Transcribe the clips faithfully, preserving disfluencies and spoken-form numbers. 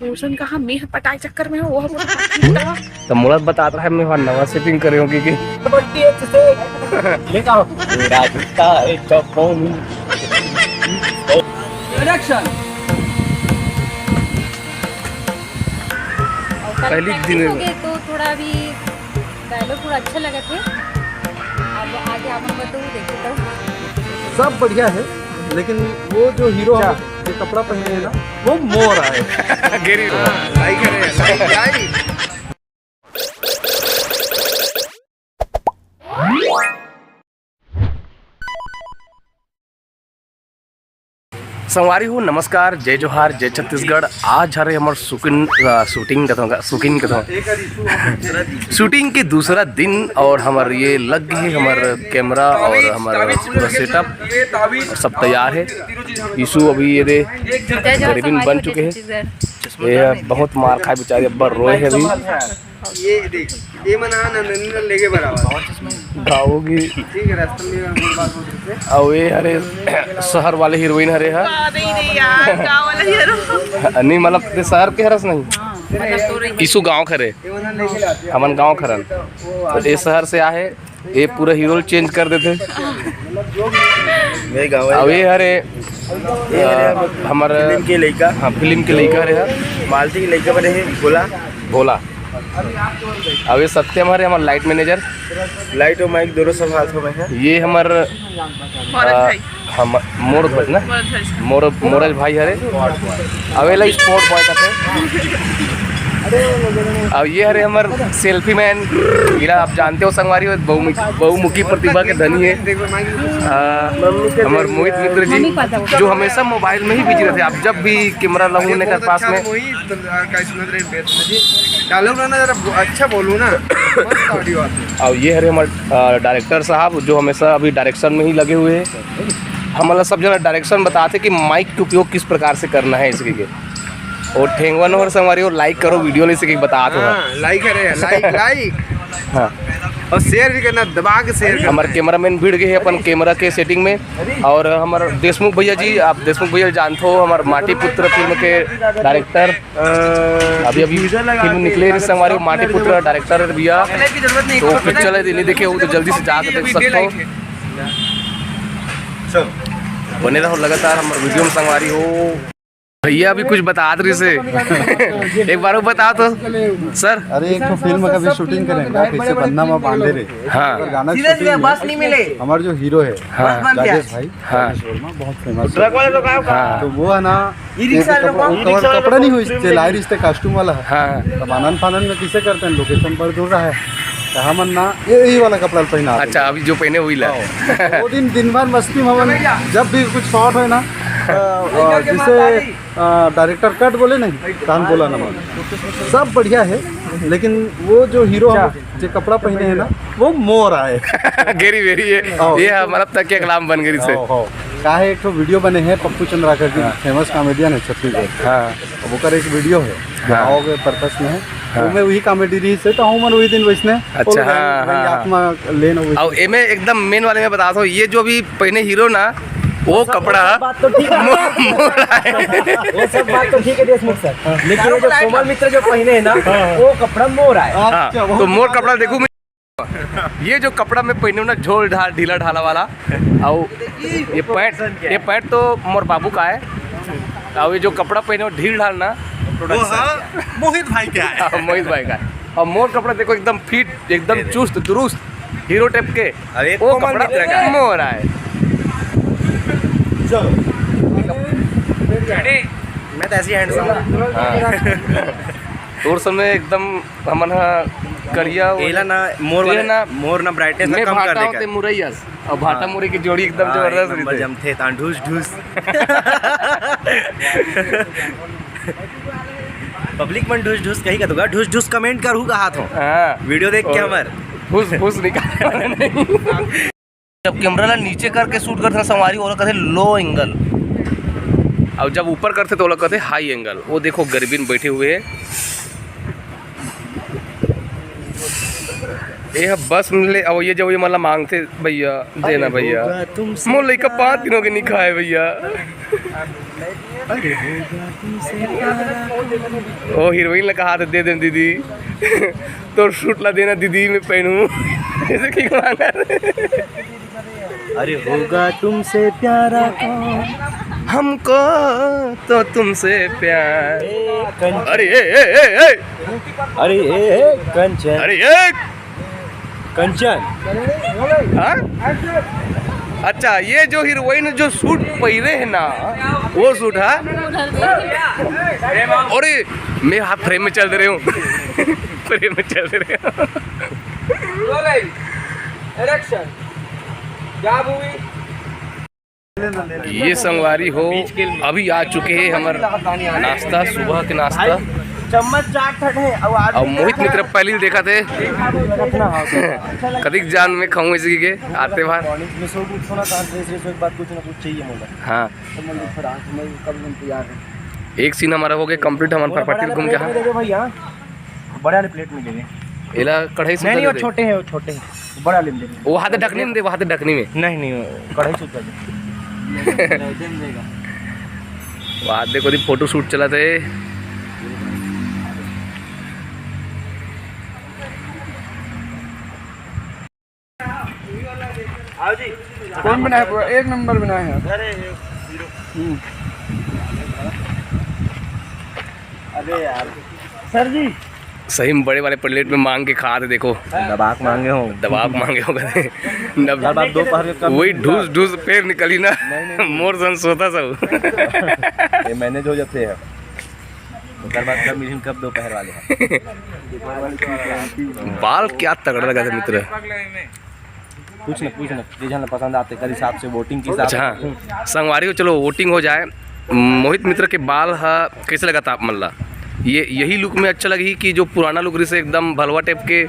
रोशन कहा मैं पटाई चक्कर में हूँ, वो बोला, "पटाई।" तो मोला बतात रहा है, मैं वहाँ नवा सेटिंग करे होगी कि बल्टी है जिसे लेकर आओ। पूरा जूता है चौकोनी। प्रोडक्शन। और कल पहली practice दिन हो गई तो थोड़ा भी डायलॉग थोड़ा अच्छा लगा थे। अब आगे आप लोग तो देखे तो सब बढ़िया है, लेकिन वो जो हीरो हम जो कपड़ा पहने हैं ना, वो मोर आए। गिरी। हाँ, लाइक है, लाइक, लाइक। संगवारी हो, नमस्कार, जय जोहार, जय छत्तीसगढ़। आज हरे हमर सुकिन, अ, शूटिंग कथों का, सुकिन कथों। शूटिंग के दूसरा दिन और हमर ये लग गए हमर कैमरा और हमर पूरा सेटअप सब तैयार है। यीशु अभी ये दे जय जोहार करीबन संगवारी बन हो, चुके हैं। छत्तीसगढ़। ये बहुत मार खाए बेचारे, अब्बर रोए है अभी। ये देख, ये मन हा नंदनी ल लेगे बराबर। गाँव की। ठीक है, रास्ता में हम बात हो सकते हैं। अउ ये हरे शहर वाले हीरोइन हरे हा। नहीं, नहीं यार, गाँव वाला हीरो। नहीं, मतलब, ते शहर के हरस नहीं। हाँ, मतलब तो रही। यीशु गाँव खरे। ये मन हा लेके लाते हैं। हमन गाँव खरन। तो ये शहर से आहे, ये पूरा हीरो चेंज कर देते। मतलब जो भी मेरे गाँव अब ये हरे, ये हरे अ, हमर फिल्म के लइका। हाँ, फिल्म के लइका हरे हा। मालती के लइका बने हैं, भोला। भोला। अब ये सत्यम हरे, हमर लाइट मैनेजर। लाइट और माइक दोनों संभालत हों मैं हा। ये हमर, अ, हम, मोर ध्वज ना? मोर ध्वज। मोर, मोरज भाई हरे। अब ये ला स्पोर्ट बॉय कथे। अब ये हरे हमर सेल्फी मैन। इला आप जानते हो संगवारी हो, बहुमुखी, बहुमुखी प्रतिभा के धनी है। अ, हमर मोहित मित्र जी, जो हमेशा मोबाइल में ही बिजी रहते हैं। आप जब भी कैमरा लाहू ने कर पास में, मोहित, आ, का सुनत रहे, बेस में जी। डायलॉग ना जरा बो-, अच्छा बोलू ना, मस्त ऑडियो आते हैं। और ये हरे हमारे, आ, डायरेक्टर साहब, जो हमेशा अभी डायरेक्शन में ही लगे हुए हैं। हमला सब जना डायरेक्शन बताते कि माइक के उपयोग किस प्रकार से करना है इसके लिए। और ठेंगवन और संगवारी हो, लाइक करो वीडियो ले, इसे बता दो। हाँ, लाइक करे, लाइक, लाइक। हाँ। और शेयर भी करना, दबा के शेयर करना हमारे है। कैमरामैन भिड़ गए हैं अपन कैमरा के सेटिंग में। और हमारे देशमुख भैया जी, आप देशमुख भैया जानते हो, हमारे माटी पुत्र फिल्म के डायरेक्टर। अभी, अभी फिल्म निकले रही संगवारी, माटी पुत्र डायरेक्टर भैया। तो पिक्चर है, नहीं देखे हो तो जल्दी से जाकर देख सकते हो। बने रहो लगातार हमारे वीडियो में संगवारी हो। भैया अभी कुछ बतात रही से। एक बार वो बता तो सर। अरे, एक ठो फिल्म का भी शूटिंग करेंगे, कैसे बन्ना मा बांधे रे। हाँ। अगर गाना सीधे सीधे shooting में बस नहीं मिले। हमारे जो हीरो है, हाँ। राजेश भाई, हाँ। राजेश वर्मा, बहुत फेमस है। ट्रक वाले तो गायब। हाँ। तो वो है ना, ई रिक्शा एक वाले कपड़ा, लोग। कपड़ा, कपड़ा नहीं हुई, लाए रिश्ते कॉस्ट्यूम वाला है। हाँ। तब आनंद फानंद में किसे करते हैं, लोकेशन पर दूर रहा है। तो हमन ना ये, यही वाला कपड़ा पहना। अच्छा, अभी जो पहने हुई ला। हाँ। वो दिन, दिन भर मस्ती में हमन जब भी कुछ शॉट है ना, अ, अ, जिसे, अ, डायरेक्टर कट बोले नहीं, तान बोला ना मन। सब बढ़िया है, लेकिन वो जो हीरो हम जो कपड़ा पहने हैं ना, वो मोर आए। गेरी वेरी है। हाँ। ये हमारा तक के कलाम बन गई से। हाँ, हाँ। का है, एक ठो वीडियो बने हैं पप्पू चंद्राकर जी, हाँ। फेमस कॉमेडियन है छत्तीसगढ़। हाँ। अब ओकर एक वीडियो है, हाँ। गाँव के पर्पस में है। हाँ। तो मैं वही कॉमेडी रही से, तो हम मन वही दिन वैसने अच्छा, बोल रहे हैं, हाँ, वही हाँ, हाँ। आत्मा लेन हो। अब एमे एकदम मेन वाले में बता दो, ये जो भी पहने हीरो ना, वो सब, कपड़ा वो सब बात तो ठीक है। मो-, मोर आए। वो सब बात तो ठीक है देशमुख सर, लेकिन ये जो कोमल मित्र जो पहने है ना, हाँ। वो कपड़ा मोर आए। हाँ, अच्छा, वो तो मोर कपड़ा देखू मैं। ये जो कपड़ा मैं पहने हूँ ना, झोल ढाल, ढीला ढाला वाला, और ये पैंट, ये पैंट तो मोर बाबू का है, और ये जो कपड़ा पहने हो ढील ढाल ना, वो हाँ, मोहित भाई का है। हाँ, मोहित भाई का है। और मोर कपड़ा देखो एकदम फिट, एकदम अरे। चुस्त दुरुस्त, हीरो टाइप के। अरे, वो कोमल कपड़ा मित्र का है। मोर आए। चलो। मैं तो ऐसे ही हैंडसम। हाँ। तोर समय एकदम हमन ह करिया एला ना मोर तेला वाला, ना मोर ना ब्राइटनेस ला मैं कम कर भाटा दे होते कर। मुरैया से। और भाटा हाँ। मुरई की जोड़ी एकदम हाँ, जबरदस्त एक नंबर रहिथे। जमथे, तान ढूस ढूस। पब्लिक मन ढूस ढूस कही का तो ढूस ढूस कमेंट करहू कहात हो। हाँ। वीडियो देख के और हमर फुस फुस निकाल। जब कैमरा ला नीचे करके शूट करथे ना संगवारी, ओला कथे लो एंगल, और जब ऊपर करथे तो ओला कथे हाई एंगल। वो देखो गरीबिन बैठे हुए हैं। ये ह बस में ले, अब ये जब ये मन ला मांगथे, "भैया, देना भैया, मोर लइका पाँच दिन हो गए नहीं खाए भैया।" ओ हीरोइन ला कहा था, दे दे दीदी। तोर सूट ला देना दीदी, मैं पहनू। ऐसे की मांगा। अरे होगा तुमसे प्यारा कौन, हमको तो तुमसे प्यार। अरे ए ए ए ए। अरे ए ए कंचन। अरे ए। कंचन। हाँ? अच्छा, ये जो हीरोइन जो सूट पहिरे है ना, वो सूट है। अरे मैं हाथ फ्रेम में चल दे रहे हूँ। फ्रेम में चल दे रहे हूँ। ये संगवारी हो, अभी आ चुके हैं हमर नाश्ता, सुबह के नाश्ता। चम्मच चार ठन है, अब आज और मोहित मित्र पहली देखा थे। कतिक जान में खाऊं इसी के आते बार। मॉर्निंग में सो उठो ना, तो फ्रेश फ्रेश होके बाद कुछ ना कुछ चाहिए मोला। हाँ। तो मैं फिर आज मैं कब हम तैयार है। एक सीन हमारा हो गया कंप्लीट, हमारा फटाफट घूम के। हाँ। भैया, बड़े वाले प्लेट में दे दे। एला कढ़ाई से नहीं, नहीं, वो दे दे। छोटे हैं, वो छोटे हैं, बड़ा लेने दे। वो हाथ ढकनी में दे, वो हाथ ढकनी में। नहीं, नहीं, वो कढ़ाई से उतर दे। वो हाथ देखो, दी फोटो शूट चला थे। आओ जी। कौन बनाया पूरा? एक नंबर बनाया है। अरे, हीरो। हम्म। अरे यार। सर जी। सही में बड़े वाले प्लेट में मांग के खा थे, देखो। दबा के मांगे हो। दबा के मांगे हो, कहते। दब-, दबा दोपहर के कम वही ढूस ढूस पैर निकली ना। नहीं, नहीं, नहीं। मोर सन सोता सब। ये मैनेज हो जाते हैं। ओकर बाद कब मिलही, कब दोपहर वाले हैं। बाल क्या तगड़ा लगा था मित्र। कुछ ना, कुछ ना, जे झन ला पसंद आते, कर हिसाब से, वोटिंग के हिसाब से। अच्छा, हाँ। संगवारी हो, चलो वोटिंग हो जाए। मोहित मित्र के बाल ह कैसे लगा था आप मन ला? ये यही लुक में अच्छा लगी कि जो पुराना लुक रही से एकदम भलवा टाइप के?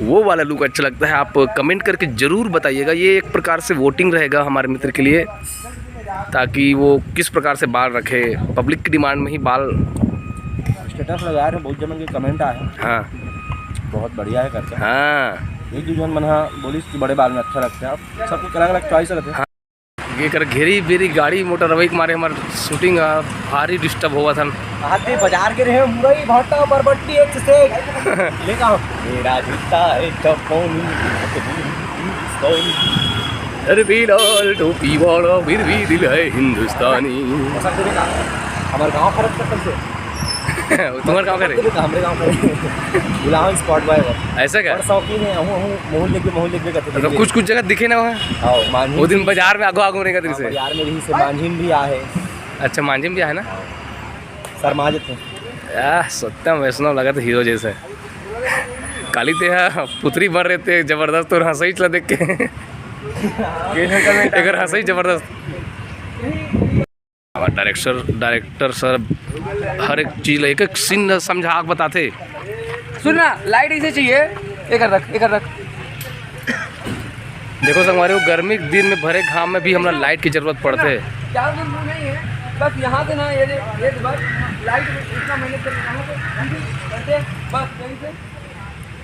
वो वाला लुक अच्छा लगता है, आप कमेंट करके ज़रूर बताइएगा। ये एक प्रकार से वोटिंग रहेगा हमारे मित्र के लिए, ताकि वो किस प्रकार से बाल रखे, पब्लिक की डिमांड में ही बाल। स्टेटस लगा रहे, बहुत जन के कमेंट आए हैं। हाँ। बहुत बढ़िया है करके। हाँ। एक दू जन मन हा बोलिस कि बड़े बाल में अच्छा लगता है। अब सबके अलग-अलग चॉइस रहते हैं। हाँ। ये कर घेरी बेरी गाड़ी मोटर रवई के मारे हमार शूटिंग ह भारी डिस्टर्ब होवत हन। आज भी बाजार के रहे मुरई भट्टा बरबट्टी एक से एक। ले का? मेरा जूता है चपौनी, हिंदुस्तानी। फिर भी लाल टोपी वाला, फिर भी दिल है हिंदुस्तानी। ऐसा करेगा? हमारे गांव खर्च कर सकते। तुम्हारे गांव का रे? हमरे गांव का। बुलाओ स्पॉट बॉय बस। ऐसा क्या? और शौकीन है, हूं, हूं, मोहन लेके, मोहन लेके करते तो थे। कुछ, कुछ जगह दिखे ना वहाँ। हाँ, मांझी वो दिन भी। बाजार में आगो आगो नहीं करते हाँ, थे। बाजार में रही से मांझी में भी आ है। अच्छा, मांझी में भी आ है ना? शर्मा जाते हैं। आह, सत्यम वैष्णव लगा तो हीरो जैसे। काली ते हा पुत्री बन रहे थे, जबरदस्त तोर हंसई चला देख के। अगर हंसई जबरदस्त। हमार डायरेक्टर, डायरेक्टर सर हर एक चीज ला, एक एक सीन ला समझा के बताथे। सुन ना, लाइट ऐसे चाहिए, एकर रख, एकर रख। देखो संगवारी हो, गर्मी के दिन में भरे घाम में भी हमरा लाइट की जरूरत पड़थे। क्या बोल, वो नहीं है, बस यहाँ से ना, ये, ये बस लाइट में इतना मेहनत कर रहा हूँ, तो हम भी करते हैं, बस यहीं से।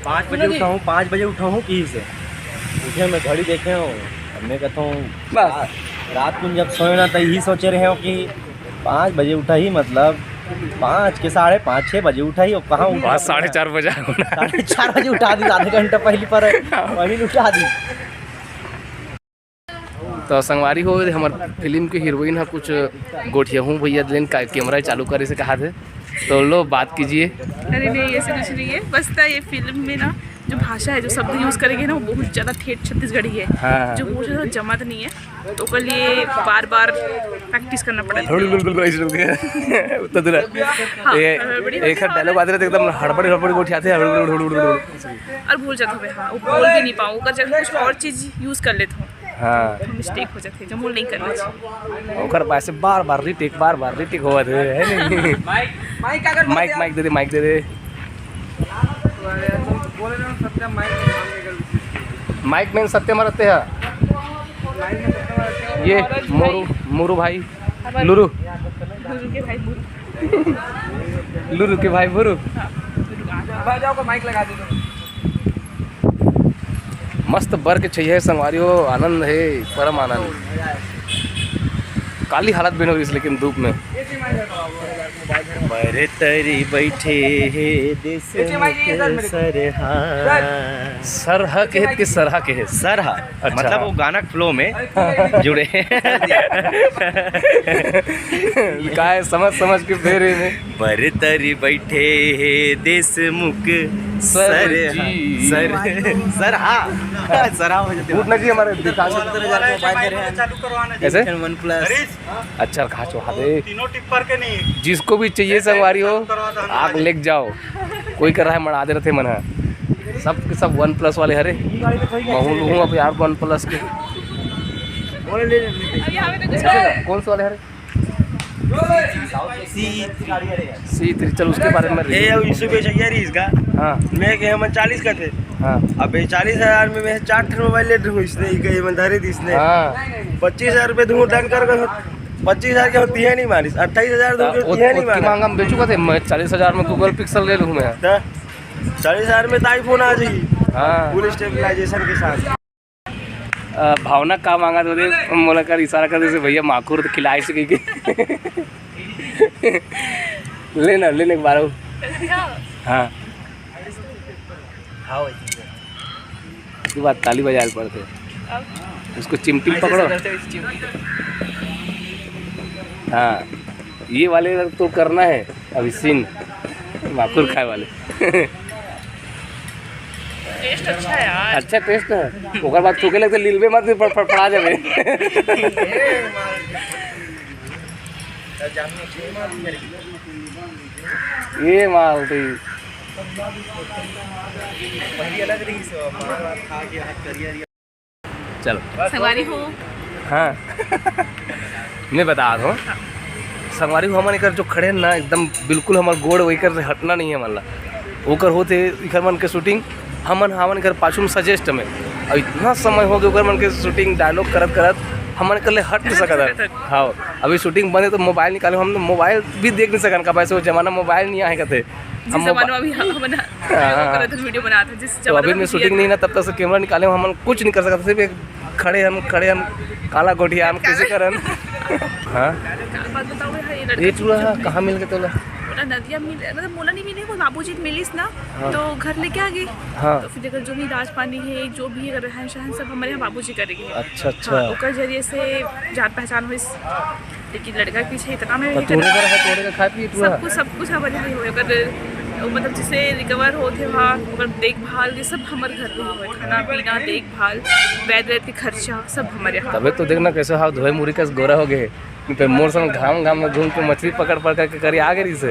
पाँच बजे सुनो जी। उठा हूँ, पाँच बजे उठा हूँ, की से उठे, मैं घड़ी देखे हूँ, अब मैं कहता हूँ, बस। रा-, रात को जब सोए ना, तो यही सोचे रहे हो कि पाँच बजे उठा ही, मतलब, पाँच के, साढ़े पाँच, छः बजे उठा ही, अब कहाँ उठा? आज साढ़े चार बजे। साढ़े चार बजे उठा दी, आधे घंटा पहली पर वही उठा दी। तो संगवारी हो, हमर फिल्म के हीरोइन ह कुछ गोठियाहू भैया लेन का कैमरा चालू करे से कहा थे, तो लो बात कीजिए। अरे नहीं, ऐसे कुछ नहीं है, बस था ये फिल्म में ना जो भाषा है, जो शब्द यूज़ करेंगे ना, वो बहुत ज़्यादा ठेठ छत्तीसगढ़ी है, हाँ, हाँ। जो मुझे थोड़ा जमत नहीं है, तो ओकर लिए बार बार प्रैक्टिस करना पड़ता है। बिल्कुल, बिल्कुल, ऐसे लोग हैं। उत्तर दूर है। हाँ, ये हड़बड़ी एक होती है। डायलॉग आते रहते एकदम हड़बड़ी हड़बड़ी गोठियाते हैं, हड़बड़ी हड़बड़ी हड़बड़ी। और भूल जाते हुए, हाँ, वो बोल भी नहीं पाऊँ, ओकर जगह कुछ और चीज़ यूज़ कर लेते हो। हाँ। मिस्टेक हो जाथे, जो मोल नहीं करना चाहिए। ओकर पास से बार बार रीटेक, बार बार रीटेक होवत हे, है नहीं? माइक, माइक अगर माइक, माइक दे दे, माइक दे दे। माइक मैन सत्य में रहते हैं। ये मोरू, मोरू भाई, लुरु। लुरु के भाई मोरू। लुरु के भाई मोरू। हाँ, लुरु का। भाई जाओ, को माइक लगा दे दो। मस्त बर के छइहा हे संगवारी हो, आनंद हे, परम आनंद। काली हालत बन हो रही, लेकिन धूप में। बरे तरी बैठे हे देश मुख सरहा। सरहा के हे कि सरहा के हे? सरहा। अच्छा। मतलब वो गाना फ्लो में जुड़े। काय समझ समझ के फेरे में। बरे तरी बैठे हे देश मुख सर सरहा। जी। सर, सरहा। सरहा हो जाते। उठना जी हमारे विकास। कैसे? वन प्लस। अच्छा, कहा चौहा दे। तीनों टिप्पर के नहीं। जिसको भी चाहिए संगवारी हो, आग लेके जाओ। कोई कर रहा है, मना दे रहे थे मन ह। सब के सब वन प्लस वाले हरे। महू लूहूँ अब यार वन प्लस के। कौन से वाले हरे? C three. चल, उसके बारे में ए, अब issue कैसे किया रही इसका? हाँ। मैं कहे, "मैं चालीस का थे।" हाँ। अब ये चालीस हजार में मैं चार ठन मोबाइल लेट रहूँ, इसने ही कही, मैं धरे दी इसने। हाँ। पच्चीस हजार रुपये दूँ, डन कर गए। पच्चीस हजार के होती है नहीं मारिस, अट्ठाईस हजार दूँ, होती है नहीं मारिस। मांगा, हम बेचूंगा थे, मैं चालीस हजार में Google Pixel ले लूँ मैं। तो चालीस हजार में तो iPhone आ जाएगी। हाँ। फुल स्टेबलाइजेशन के साथ। अ, भावना का मांगा तो दे, मोला कर इशारा कर दे, "भैया माखुर तो खिलाए से कही के।" लेना, लेने के बार। हाँ। हाँ, वही। ये बात ताली बजाए पड़ते। अब? उसको चिमटी ऐसे पकड़ो। करते हुए चिमटी। हाँ, ये वाले तो करना है अभी सीन, माखुर खाए वाले। टेस्ट अच्छा है यार। अच्छा टेस्ट है। ओकर बाद थूके लगते लीलबे मत, फड़-, फड़-, फड़ा जाबे। ये मालती। चलो। संगवारी हो। हाँ। मैं बता रहा हूँ। संगवारी हो, हमन एकर जो खड़े हैं ना, एकदम बिल्कुल हमर गोड़ वही कर से हटना नहीं है, मतलब ओकर होते इखर मन के शूटिंग हमन, हमन एकर पाछू में सजेस्ट में। अब इतना समय हो गया ओकर मन के शूटिंग डायलॉग करत करत हमन कर ले हट नहीं सकत है। हाँ, अभी शूटिंग बंद है तो मोबाइल निकाले, हम तो मोबाइल भी देख नहीं सकन का, वैसे वो जमाना मोबाइल नहीं आए कहते। जिस हम जमाना मोबा- में अभी हम, हम ना हाँ, हाँ, हाँ। करत हैं, वीडियो बनात हैं, जिस तो जमाना अभी में में शूटिंग नहीं ना, तब तक से कैमरा निकाले, हम कुछ नहीं कर सकते, सिर्फ एक खड़े हम, खड़े हम, काला गोठिया हम, कैसे करन? हाँ। का बात बताओ भाई, ये लड़का ये चूड़ा चुप है, नहीं। कहाँ मिल के तोला? बोला, "नदिया मिल, मतलब, मोला नहीं मिले, वो बाबूजी मिलिस ना, हाँ। तो घर लेके आ गई।" हाँ। तो फिर अगर जो भी इलाज पानी है, जो भी अगर रहन सहन, सब हमारे यहाँ बाबूजी करेंगे। अच्छा, अच्छा। हाँ, ओकर जरिए से जान पहचान होइस। लेकिन लड़का के पीछे इतना मैं तो तोरे घर है, तोरे घर खाए पिए पूरा? सब कुछ, सब कुछ हमारे यहाँ ही होए। अगर, मतलब, जिसे रिकवर होथे वहाँ, ओकर देखभाल, ये सब हमारे घर पे ही होए। खाना पीना, देखभाल, वैद वैद के खर्चा, सब हमारे यहाँ। तबे तो देखना कैसे हाथ धोए मुरी का गोरा हो गए। नहीं तो मोर संग घाम घाम में घूम के मछली पकड़ पकड़ के करी आ गई से।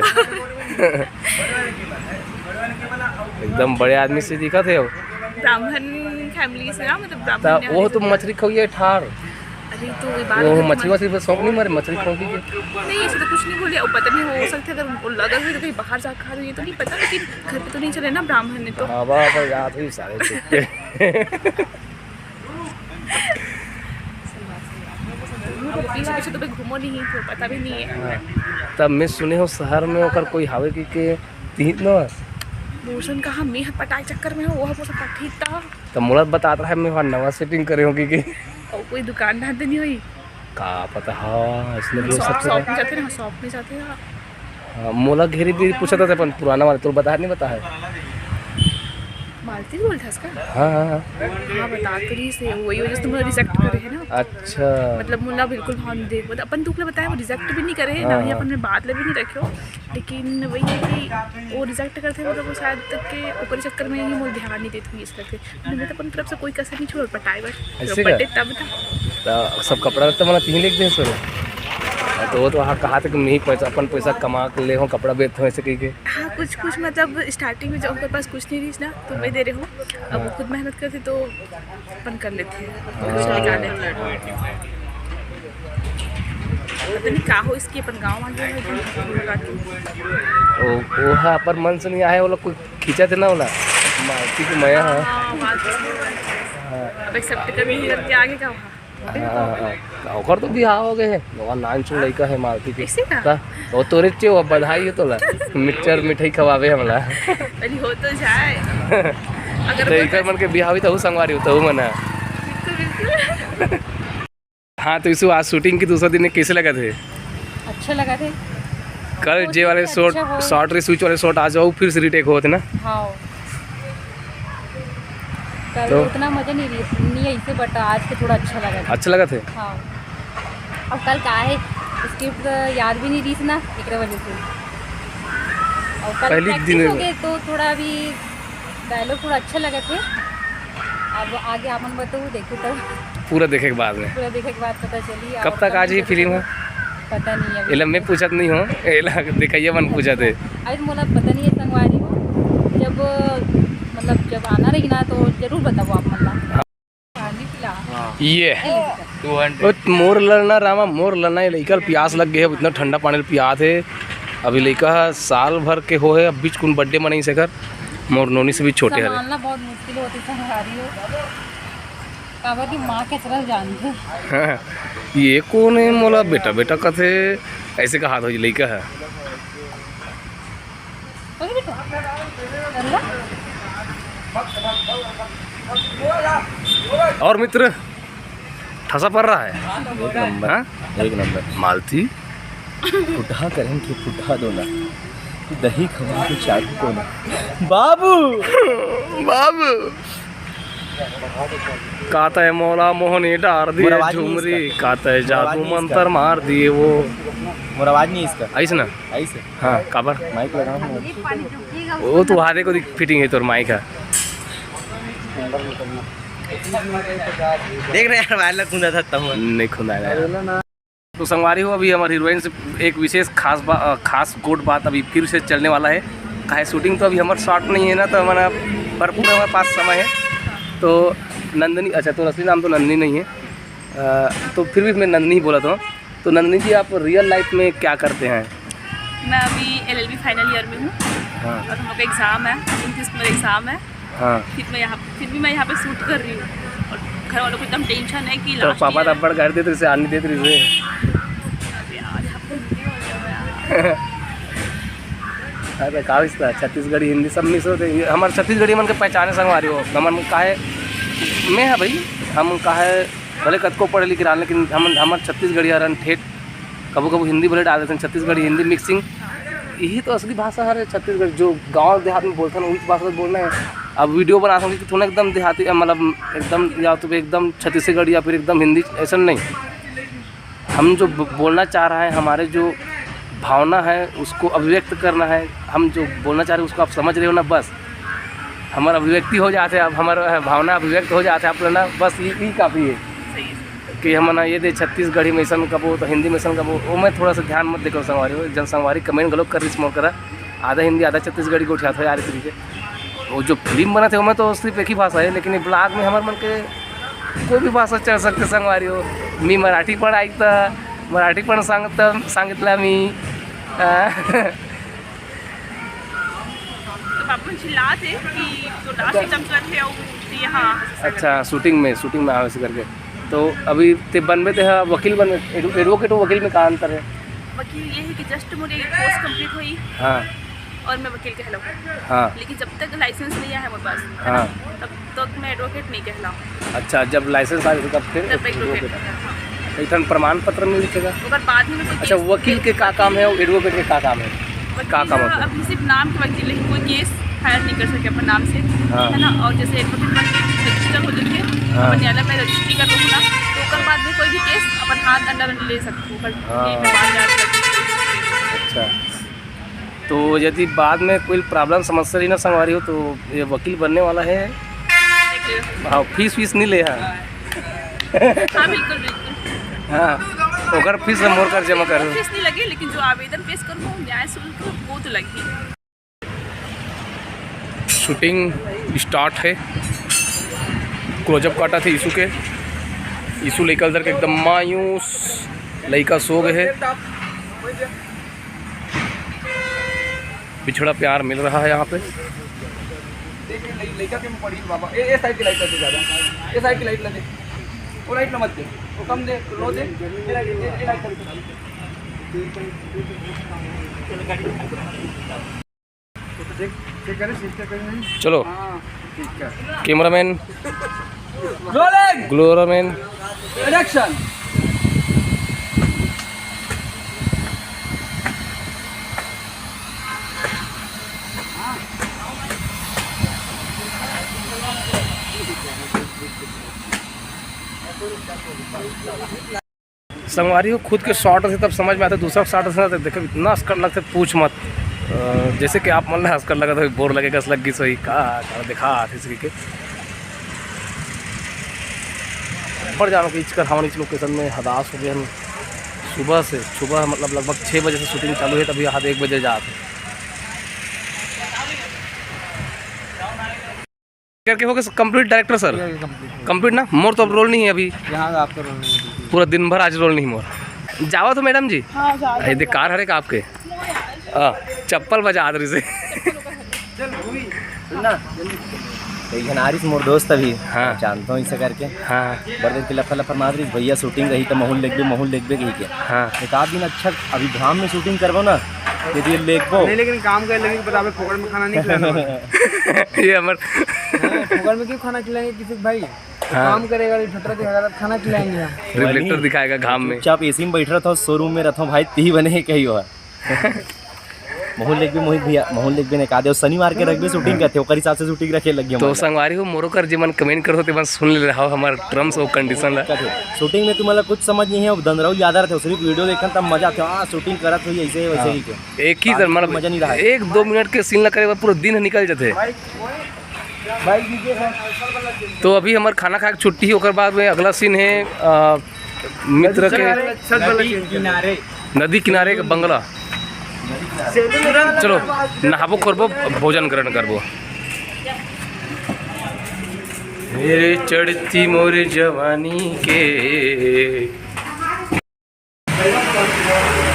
एकदम बड़े आदमी से दिखा थे हो। ब्राह्मण फैमिली से ना, मतलब, ता ब्राह्मण वो तो मछली खाइए ठार। अरे, तो ये बात वो है कि मछली मत- वछली पे शौक नहीं मारे, मछली खाओगी क्या? नहीं, ऐसे तो कुछ नहीं बोले। अब पता नहीं, हो सकता है अगर उनको लगा भी तो कहीं बाहर जाकर खा रही है, तो नहीं पता, लेकिन घर पे तो नहीं चले ना ब्राह्मण ने तो। हाँ, वाह, वाह, याद हुई सारे चुप्पे। पीछे पीछे तो भाई घूमो नहीं, तो पता भी नहीं है। हाँ, तब मैं सुने हो शहर में ओकर कोई हावे कि के तीन न। मोर सन कहा मैं पटाई चक्कर में हो, वो मोर सन पठी था। तो मोला बतात रहा है, मैं वहाँ नवा सेटिंग करे होगी कि। और कोई दुकान ढांढ नहीं हुई। का पता, हाँ, इसलिए भी हो शॉप, सकता शॉप है। में जाते ना, शॉप में जाते हैं। हाँ, मोला घेरी भी पूछा था अपन पुराना वाला, तो बता नहीं बता है। मालती बोल था इसका? हाँ, हाँ, हाँ। हाँ, बता तो रही से, वही वजह से तुम रिजेक्ट करे है ना। अच्छा। मतलब, मोला बिल्कुल भाव नहीं दे, मतलब, अपन दुख ले बताया, वो रिजेक्ट भी नहीं करे है, ना हाँ, ही हाँ। अपन में बात ले भी नहीं रखे हो। लेकिन वही है कि वो रिजेक्ट करते, मतलब, वो शायद तक के ऊपर चक्कर में ही मोर ध्यान नहीं देती इस करके। मैं तो अपन तरफ से कोई कसर नहीं छोड़, पटाए बस। ऐसे का? पटे तब था। तो सब कपड़ा लत्ता मला तीन लेके दे सर। हाँ, तो वो तो वहाँ कहा था कि मैं ही पैसा, अपन पैसा कमा के ले हो, कपड़ा बेचते हो, ऐसे कह के। हाँ, कुछ, कुछ, मतलब, स्टार्टिंग में जब उनके पास कुछ नहीं रही ना, तो मैं दे रहे हूँ। अब वो हाँ। खुद मेहनत करते तो अपन कर लेते हैं, हाँ। कुछ निकाल लेते हैं। पता नहीं का हो इसकी, अपन गाँव आ गया है, एकदम भूल लगा के। ओ, वो हाँ, पर मन से नहीं आए, वो लोग कोई खींचा थे ना, वो ला। मालती की मया है। हाँ, मालती की मया। हाँ। अब एक्सेप्ट कर नहीं करके आगे का वहाँ? हाँ, हाँ, हाँ। ओकर तो बिहाव हो गए है। वो नान चुन लइका है मालती के। इसी का? का? वो तोरे चे, वो बधाई है तोला। मिक्सचर मिठाई खवावे हमला। अरे हो तो जाए। अगर तो हो इकर तो मन के बिहाव ही तो संगवारी हो, तो मना। बिल्कुल, बिल्कुल। हाँ, तो इसको आज शूटिंग के दूसरा दिन हे, कैसे लगथे? अच्छा लगथे। कल वो जे वाले अच्छा शॉट, हो। शॉट रे स्विच वाले शॉट आज वो फिर से रिटेक होत हे ना? हाँ। कल तो उतना मजा नहीं रहिस, नहीं अइसे, but आज के थोड़ा अच्छा लगथे। अच्छा लगथे? हाँ। अब कल का हे, स्क्रिप्ट याद भी नहीं रहिस ना, एकरे वजह से। और कल पहली practice दिन हो गए तो थोड़ा अभी डायलॉग थोड़ा अच्छा लगथे। अब आगे आपन बताओ, देखो तो। पूरा देखे के बाद में। पूरा देखे के बाद पता चली। कब और तक कल आज ये फिल्म हे? पता नहीं अभी। एला मैं पूछत नहीं हूँ, एला देखइया मन पूछत हे। अभी मोला पता नहीं हे संगवारी हो, जब मतलब जब आना रही ना तो जरूर बताओ आप मन ला। हाँ। पानी पिला। ये। नहीं, नहीं, नहीं। Two hundred. ओ, मोर ललना रामा, मोर ललना, ये लइका ल पियास लग गए हे, इतना ठंडा पानी ल पियात हे। अभी लइका ह साल भर के हो हे, अब बीच कुन बर्थडे मनाइस एकर, मोर नोनी से भी छोटे हरे। संभालना बहुत मुश्किल होथे संगवारी हो। काबर कि माँ के तरह जानथे। हाँ, ये कौन हे मोला बेटा बेटा कथे, ऐसे कहात हो लइका ह। ओके बेटा। अल्लाह। और मित्र, ठसा पड़ रहा है। एक नंबर, हाँ? एक नंबर। मालती। फुटहा करें कि फुटहा दो ना, दही खवा के चाट को ना। बाबू, बाबू। काता है मौला मोहनी डार दिए मोर आवाज नहीं झुमरी, इसका। काता है मोर आवाज जादू नहीं इसका। मंत्र मार दिए वो। मोर आवाज नहीं इसका। आइस ना? आइस है। हाँ, काबर? माइक लगा हूँ। वो तो वहाँ देखो, देख, फिटिंग है तोर माइक है। देख रहे यार, वायरल खुंदा था तब। नहीं खुंदा रहा। तो संगवारी हो, अभी हमर हीरोइन से एक विशेष खास बा-, अ, खास गोठ बात अभी फिर से चलने वाला है। काहे शूटिंग तो अभी हमर शॉर्ट नहीं है ना, तो हमारा भरपूर हमारे पास समय है। तो नंदिनी, अच्छा, तो असली नाम तो नंदिनी नहीं है, अ, तो फिर भी मैं नंदिनी ही बोला था। तो नंदिनी जी, आप रियल लाइफ में क्या करते हैं? मैं अभी एलएलबी फाइनल ईयर में हूँ। हाँ। और हम लोग का एग्जाम है, उनतीस को मेरा एग्जाम है। हाँ। फिर मैं यहाँ, फिर भी मैं यहाँ पे शूट कर रही हूँ। और घर वालों को एकदम टेंशन है कि तो लास्ट पापा तो ईयर अब्बड़ गारी देत रहिसे, आनी देत रहिसे। अरे यार, यहाँ पे हिंदी बोल रहे हो यार। अरे का इसका छत्तीसगढ़ी हिंदी सब मिक्स होथे। ये हमर छत्तीसगढ़ी मन के पहचाने संगवारी हो। हमन काहे, मैं है भाई, हम काहे भले कतको पढ़े लिखे रहन, लेकिन हम, हमर छत्तीसगढ़िया रहन ठेठ, कभू कभू हिंदी भले डाल देथन, छत्तीसगढ़ी हिंदी मिक्सिंग, यही तो असली भाषा हरे छत्तीसगढ़। जो गाँव देहात में बोलथन, वही भाषा तो बोलना है। अब वीडियो बना सकते कि थोड़ा एकदम देहाती, मतलब एकदम, या तो एकदम छत्तीसगढ़ी या फिर एकदम हिंदी, ऐसा नहीं। हम जो ब-, बोलना चाह रहा है, हमारे जो भावना है, उसको अभिव्यक्त करना है। हम जो बोलना चाह रहे हैं, उसको आप समझ रहे हो ना, बस हमारा अभिव्यक्ति हो जाते, अब हमारा भावना अभिव्यक्त हो जाते आप लोग ना, बस ये, ये काफ़ी है। सही है। कि हम ना ये दे छत्तीसगढ़ी में ऐसन कबो, तो हिंदी में ऐसन कबो, वो मैं थोड़ा सा ध्यान मत देखो संगवारी हो, जन संगवारी कमेंट गलत कर रही मोर करा, आधा हिंदी आधा छत्तीसगढ़ी गोठियात हो यार, इस तरीके। वो जो फिल्म बनत हे, ओमे तो सिर्फ एक ही भाषा है, लेकिन ये ब्लॉग में हमारे मन के कोई भी भाषा चल सकते संगवारी हो। मी मराठी पण ऐकता, मराठी पण सांगता, सांगितलं मी। आ, तो पापा चिल्लाते कि तो लास्ट एकदम कर रहे हो, तो यहाँ अच्छा, शूटिंग में, शूटिंग में आवे से करके। तो अभी ते बनबे ते हा वकील बनबे, एडवो-, एडवोकेट हो वकील में का अंतर है? वकील ये है कि जस्ट मेरी कोर्स कंप्लीट हुई हाँ। और मैं वकील कहलाऊँ। हाँ। लेकिन जब तक लाइसेंस नहीं आया है मेरे पास, है ना? हाँ। तब तक मैं एडवोकेट नहीं कहलाऊँ। अच्छा, जब लाइसेंस आ जाए तब फिर तब एडवोकेट एडवोकेट। कहलाऊँ। एक ठन प्रमाण पत्र मिल सकेगा? ओकर बाद में कोई अच्छा, केस वकील के का काम है और एडवोकेट के का काम है? वकील का काम होता है? अभी सिर्फ नाम के वकील है, कोई केस फाइल नहीं कर सके अपन नाम से, हाँ। है ना? और जैसे एडवोकेट बन के रजिस्टर हो जाके हाँ। अपन न्यायालय में रजिस्ट्री कर लेना, तो ओकर बाद में कोई भी केस अपन हाथ अंडर ले सकते हो, ओकर हाँ। ये विवाद जांच कर सकते हो। अच्छा, तो यदि बाद में कोई प्रॉब्लम समस्या रही ना संगवारी हो, तो ये वकील बनने वाला है। देख लो। हाँ, फीस वीस नहीं ले, हाँ। हाँ, बिल्कुल, बिल्कुल। हाँ, ओकर फीस हम मोर कर जमा करो। फीस नहीं लगे, लेकिन जो आवेदन पेश करूँ, न्याय शुल्क, वो तो लगी। शूटिंग स्टार्ट है। क्लोजअप काटा थे यीशु के। यीशु लइका ल धर के एकदम मायूस, लइका सो गए है। बिछड़ा प्यार मिल रहा है यहाँ पे। देख, लइ-, लइका के में पड़ी बाबा। ए, ए साइड की लाइट लगे ज्यादा। ए साइड की लाइट लगे। वो लाइट ना मत दे। वो कम दे, लो दे। ये लाइट, ये, ये लाइट कर दे। चलो। हाँ, ठीक है। Cameraman, rolling. ग्लोरामैन। एक्शन। संगवारी हो, खुद के शॉट से तब समझ में आथे, दूसरा शॉट से ना तो देखे इतना असकट लगथे, पूछ मत। अ, जैसे कि आप मन ला असकट लगत होही, बोर लगे कस लग गिस होही, का, का देखा आथे इसके के। बढ़ जानो कि इचकर हमन इस लोकेशन में हदास हो गए हन। सुबह से, सुबह मतलब लगभग छः बजे से शूटिंग चालू हे, तभी यहाँ एक बजे जात हे। करके हो गए कंप्लीट डायरेक्टर सर? ये कंप्लीट हो गया। कंप्लीट ना, मोर तो अब रोल नहीं है अभी। यहाँ आपका रोल नहीं है बिल्कुल। पूरा दिन भर आज रोल नहीं मोर। जावा तो मैडम जी। हाँ, जा, ये जा, देख जा। कार हरे का आपके? हाँ, चप्पल बजा दे से। चल, हुई। सुन ना, जल्दी। एक झन आरिस मोर दोस्त अभी। हाँ। जानता हूँ इसे करके। हाँ। बड़े दिन के लफर लफर मार रही, "भैया शूटिंग रही तो महूल लेगबे, महूल लेगबे" कही के। हाँ। एक आध दिन अच्छा अभी घाम में शूटिंग करबो ना, यदि लेगबो। नहीं, लेकिन काम करे लगे, बताबे, फोकट में खाना नहीं खिलाना। ये हमर हाँ, फोकट में क्यों खाना खिलाएंगे किसी को भाई? हाँ। काम करेगा, ये ठटरा दिखाएगा, तब खाना खिलाएंगे हम। रिफ्लेक्टर दिखाएगा घाम में। चुपचाप एसी में बैठ रहा था, शोरूम में रहता हूँ भाई, ती बने कही हुआ। महूल लेगबे मोहित भैया, महूल लेगबे ने का दे, शनिवार के रखबे शूटिंग करथे, ओकर हिसाब से शूटिंग रखे लग गया तो हमारा। संगवारी हो, मोरो कर जे मन कमेंट करत हो, ते मन सुन ले रहा हो हमार टर्म्स और कंडीशन ला। शूटिंग में तुम्हारा कुछ समझ नहीं है, अब दंदराऊ ज्यादा रहते हो, सिर्फ वीडियो देखन तब मजा आते हो, हाँ, शूटिंग करत हुई ऐसे है, वैसे हाँ। ही के। एक ही काम जन, में मतलब, मजा नहीं रहा है। एक दो मिनट के सीन ला करे बर पूरा दिन निकल जाते। भाई, भाई, नीचे से। तो अभी हमार खाना खा के छुट्टी ही, ओकर बाद में अगला सीन है, अ, मित्र के नदी किनारे। नदी किनारे का बंगला। चलो, नहाबो खोरबो, भोजन ग्रहण करबो। मेरे चढ़ती मोरे जवानी के।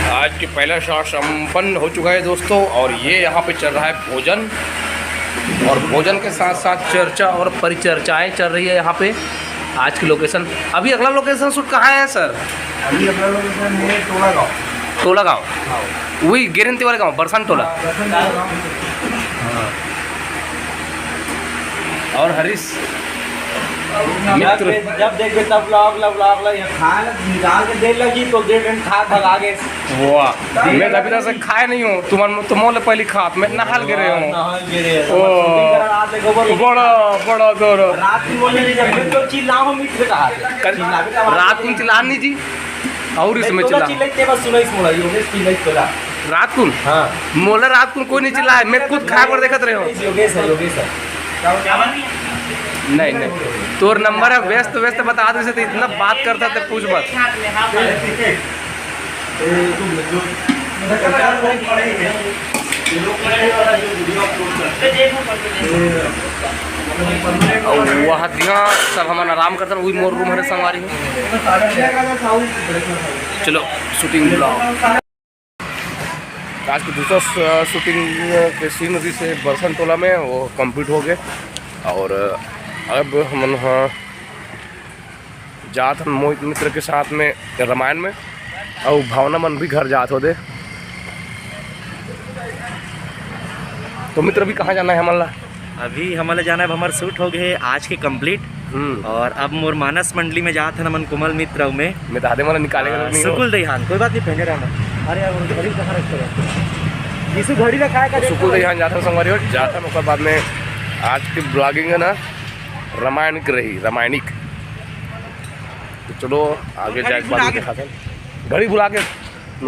आज के पहला शॉट संपन्न हो चुका है दोस्तों, और ये यहाँ पे चल रहा है भोजन, और भोजन के साथ साथ चर्चा और परिचर्चाएं चल रही है यहाँ पे। आज की लोकेशन, अभी अगला लोकेशन शूट कहाँ है सर? अभी अगला लोकेशन है टोला गाँव। टोला गाँव? हाँ। वही गिरंती वाले गाँव, बरसान टोला। हाँ, बरसान टोला गाँव। हाँ। और हरीश मित्र। जब देख-, जब देखबे तब vlog ला, vlog ला, ये खाए ला, निकाल के दे लगी तो डेढ़ घंटा खा भगा गए। वाह, मैं तो अभी तक से खाए नहीं हूँ, तुम्हारे, तुम मोले पहले खा, मैं नहाल के रहे हूँ। नहाल के रहे। ओ, shooting करा रात में गोबर बड़ा, बड़ा दौर। रात में बोले नहीं, जब तो चिल्ला हो मित्र कहा। कल चिल्ला भी तो रात में चिल्ला नहीं जी, और मैं इसमें तो चिल्ला। चिल्ला इतने बस सुनाई, सुनाई, योगेश चिल्ला इतना। रात कुन? हाँ। मोला रात कुन कोई नहीं चिल्लाए, मैं खुद खाए बर देखत रहे हो। योगेश है, योगेश है। नहीं, नहीं। तोर नंबर है, व्यस्त, व्यस्त बता दे से तो इतना बात करता तो पूछ मत। अउ वहाँ दिहा सब हमन आराम करथन, वही मोर रूम हरे संगवारी हो। चलो, शूटिंग बुलाओ। आज के दूसरा स-, शूटिंग के सीन रहिस हे बरसन टोला में, वो कंप्लीट हो गए। और अब हमन ह जात हन मोहित मित्र के साथ में रामायण में, और भावना मन भी घर जात हो दे। तो मित्र, अभी कहाँ जाना है हमन ला? अभी हमन ला जाना है, अब हमर शूट हो गए आज के कंप्लीट। हम्म। और अब मोर मानस मंडली में जात हन हमन कुमल मित्र में। मैं तो आधे मन निकाले आ, नहीं हो। सुकुल दईहान, कोई बात नहीं, पहले रहना। अरे यार, वो घड़ी कहाँ रखे हो? यीशु घड़ी रखा है का तो देख सुकुल लो। दईहान जात हन संगवारी हो, जात हन, ओकर बाद में आज के ब्लॉगिंग है ना, रामायणिक रही, रामायणिक। तो चलो, आगे जाके बाद में दिखाते हैं। घड़ी भुला के